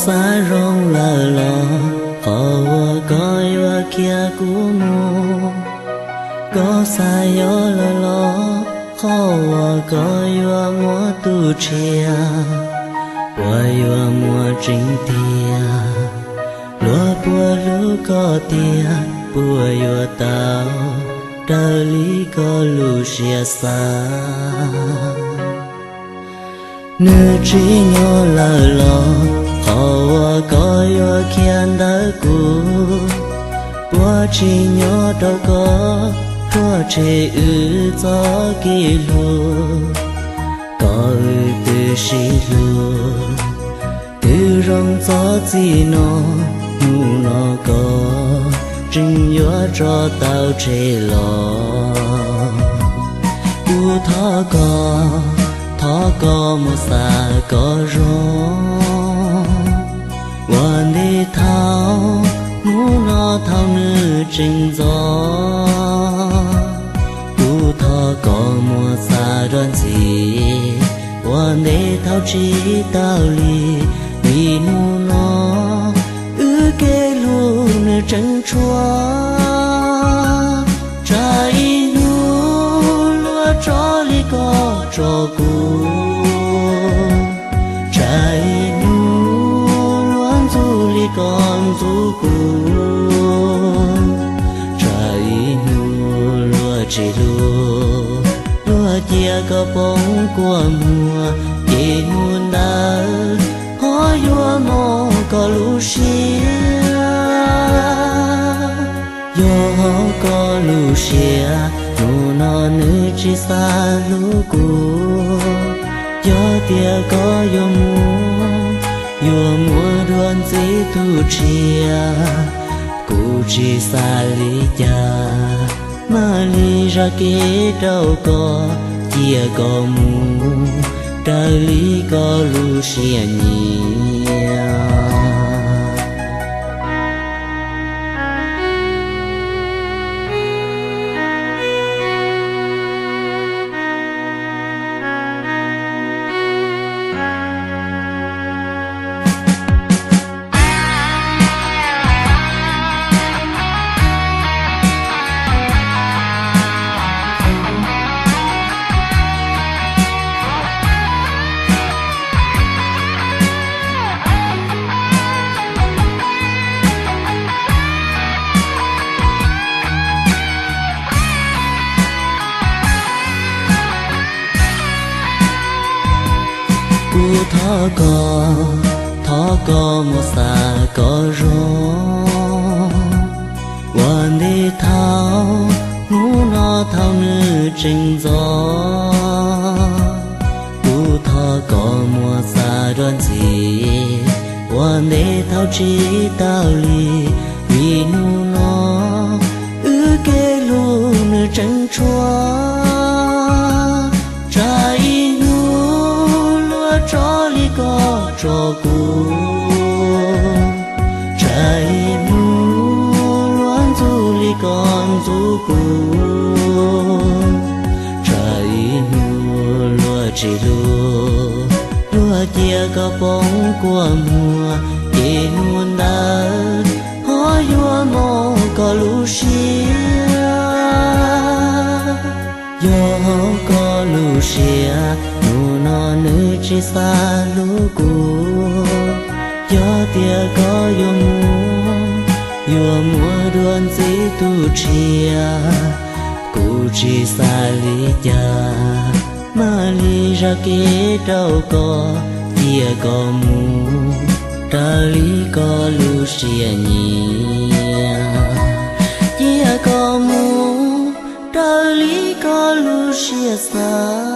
Xav zoo lawm los qhov uas koj yuav khiav kuv mus, koj xav yuav lawm los qhov uas koj yuav muab tus tshiab, puas yuav muaj tseeb tiag? Luag puas hlub koj tiag? Puas yuav tau raws li koj lub siab xav? Nws tsis nyob lawm los qhov uas koj yuav khiav ntawm kuv, puas tsis nyob rau koj, puas tshem wb txoj kev hlub, koj wb twb sib hlub. Twb zoo txog txij no, hnub no koj tseem yuav tso tau tseg los. Kuv thov koj, thov koj mus xav kom zoo, ua ntej thaum hnub no thaum nws tseem ntxov. Kuv thov koj mus xav dua ntxiv, ua ntej thaum tsis tau li, vim hnub no wb kev hlub nws tseem tshuav. Tsam ib hnub luag tso li koj tso kuv, tsam ib hnub luag ntxub li koj ntxub kuv, tsam ib hnub luag tsis hlub, luag cia koj poob kua muag, ces hnub ntawd ho yuav mob koj lub siab. Yog koj lub siab hnub no nws tsis xav hlub kuv, yog tias koj yuav mus, yuav muab dua ntxiv tus tshiab, kuv tsis xav li cas, mam li zam kev rau koj, cia koj mus raws li koj lub siab nyiam. Kuv thov koj, thov koj mus xav kom zoo, ua ntej thaum hnub no thaum nws tseem ntxov. Kuv thov koj mus xav dua ntxiv, ua ntej thaum tsis tau li, vim hnub no wb kev hlub nws tseem tshuav. Tsam ib hnub luag tso li koj tso kuv, tsam ib hnub luag ntxub li koj ntxub kuv, tsam ib hnub luag tsis hlub, luag cia koj poob kua muag, ces hnub ntawd ho yuav mob koj lub siab. Yog koj lub siab hnub no nws tsis xav hlub kuv, yog tias koj yuav mus, yuav muab dua ntxiv tus tshiab, kuv tsis xav li cas, mam li zam kev rau koj, cia koj mus raws li koj lub siab nyiam, cia koj mus raws li koj lub siab xav.